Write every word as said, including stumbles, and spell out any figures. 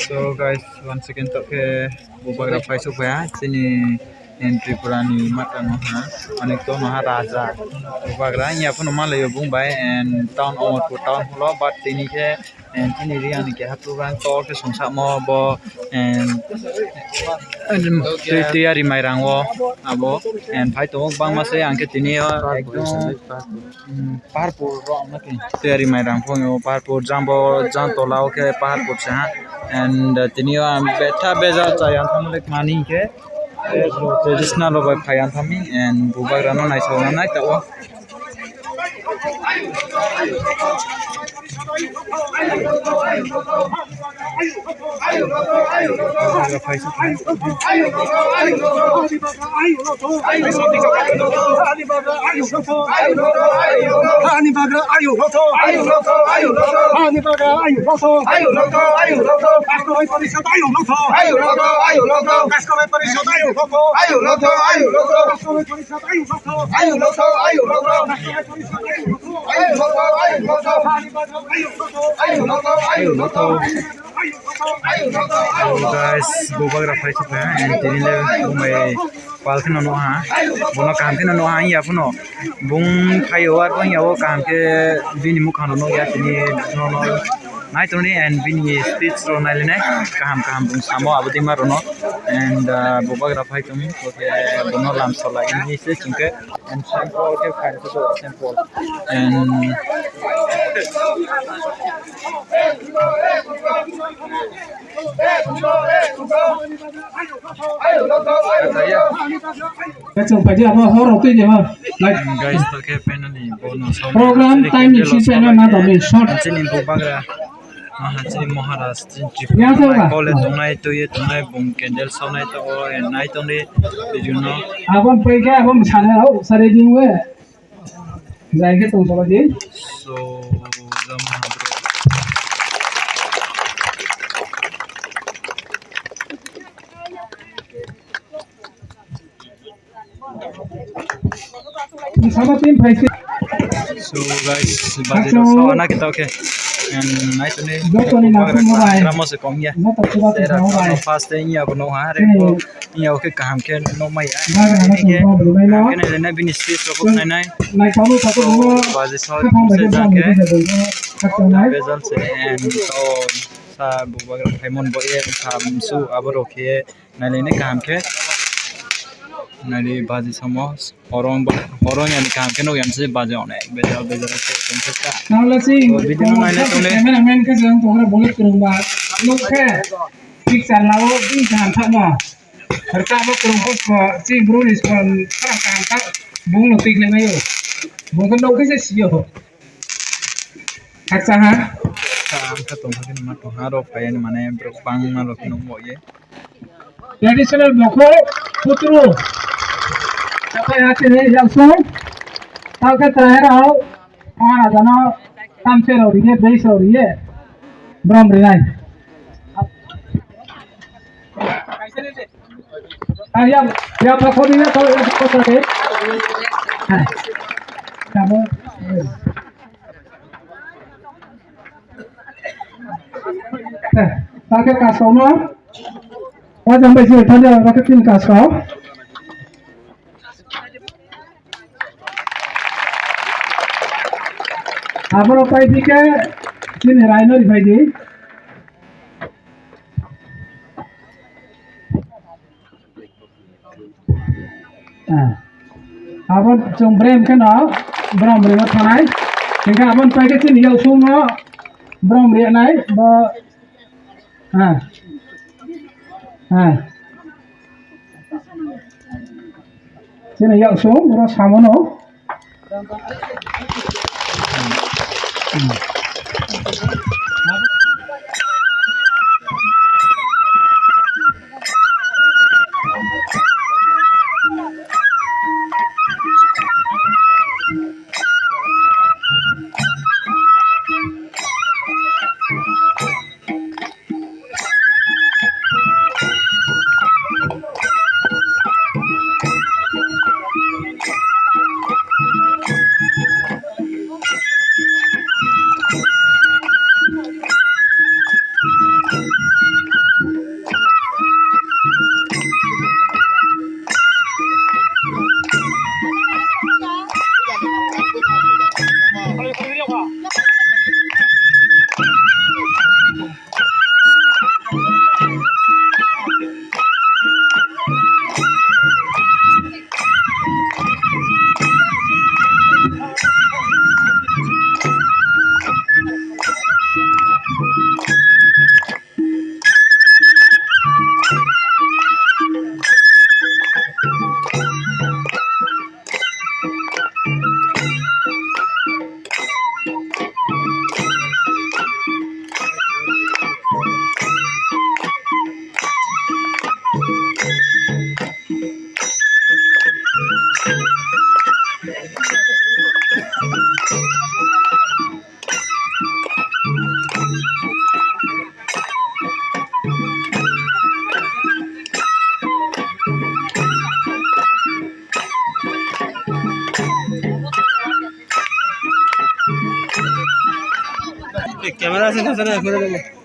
So guys, once again to khe bubagra phai souhphai ha chini, and Tripura ni mata no ha, onek to no ha raja bubagra, ya pho no malai yo bung bai, and town Amarpur town hall o, but tini khe, and chini Reang ni keha program to khe sungsamo bo, and tui, tuiyari mairang wo abo, and phai tong ou bangma se ang khe tini yo ekdom, Paharpur ro ang no khe tuiyari mairang phung yo, Paharpur jang bo, jang tola wo khe Paharpur se ha. And tini yo ang betha bejal chaya thanng le mani khe traditional rao bai phai ya thanng mi, and bubagra no naisao na nai taoh wo. Guys, bubagra phai souhphai ha, and tini le bung bai pal khe no nuh ha, bo no kaham khe no nuh ha, ya pho no bung phai yo, ar bung ya wo kaham khe bini muhkhang no nuh ya, tini no no nai tong di, and bini speech rao nailai nai, kaham kaham bung samo abo dei ma rao no, and bubagra phai tong mi, bo no lamsao lai ni se ching khe. And Saint Paul khe phai khe to Saint Paul. And Kachung paji abo hor rao tui di ha. Guys, to khe finally bo no program time ni sisa na na tong mi short. Chini bubagra. Aha, chini Maharaj, chini Tripura college tongnai, tui ye tongnai, bung candle saonai taoh wo, nai tong di, video no. Abo pai khe, abo msana rao, sari ding we. Jai khe tong saba di. So, jam ha bro. So guys, baje rao sao na khe taoh khe, nai tong di, joto ni nangkhruhmo bai, ramo se kom ya. Joto chuba tong sao bai. First day ya bo no ha, are bo ya khe kaham khe no mai ya. Bagra no tong sao bai no. Khe nai le nai bini stage rao pho nai nai. Nai sao no thaoh bo. Baje sao se jang khe. Bezal se, and to sa bubagra phaimon bo ye, sa msu abo rao khe. Nailai nai kaham khe. Nailai baji samo. Horong ba, horong ya ni kaham khe nuh ya se baji onek. Bejal, bejal khe tong khe ka. Nang le si, o, video no nailai tong le. Cameraman khe jang tongra boleh kurung ba. Nuk khe. Picture lao, bini kaham thak ma. Rka bo kurung pho, si bru ni skon, kaham kaham thak. Bung no tik le mai yo. Bung khe nuk khe se si yo. Khakcha ha. Khakcha ha, tong ha khe numa tong ha, rao phai ya ni mane, brouh bangma rao khe nung bo ye. Traditional bokho putru. Tapai ha chini yaksung. Tao khe trai rao. Maharaja no tamse rao ri ye, beis rao ri ye. Brom ri nai. Ah, ya, ya, pa, kodi na, to, ya, pa, kodi. Ah. Tamo. Eh, ta khe kaskau no. Wa jang bai se thang ja, ta khe tin kaskau. Abo no pai di khe, chini rai no ri pai di. Ah. Abo chung brem khe no, brom ri no thanai. Hingkhe abo ni pai khe chini yaksung no, brom ri nai, bo, ah. Ah. Chini yaksung, oro samo no. Camera se thasa na, camera se.